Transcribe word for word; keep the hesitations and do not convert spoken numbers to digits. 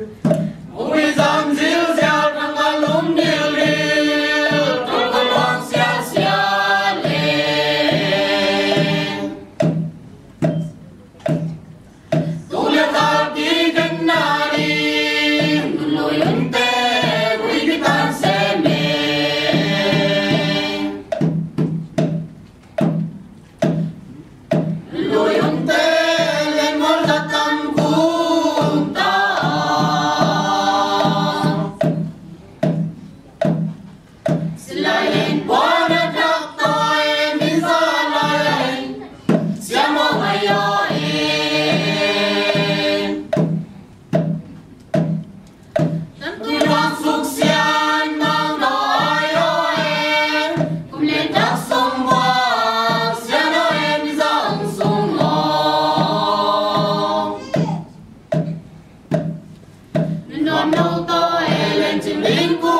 Ui zam zilzial, rang a lum dildil, tul ka luang siasia le. Tuk le kal kigen na ding, lui unte, ui kitan se me. Lui unte, len mol za tam kum ta. Silai len pua na dak ta e mi za lai. Siamo mai yo e. Tui luang suk sian mang do ai o e. Kum len tak sung buang sian o e mi za ong sung o. Nuam no to e len cing ling ku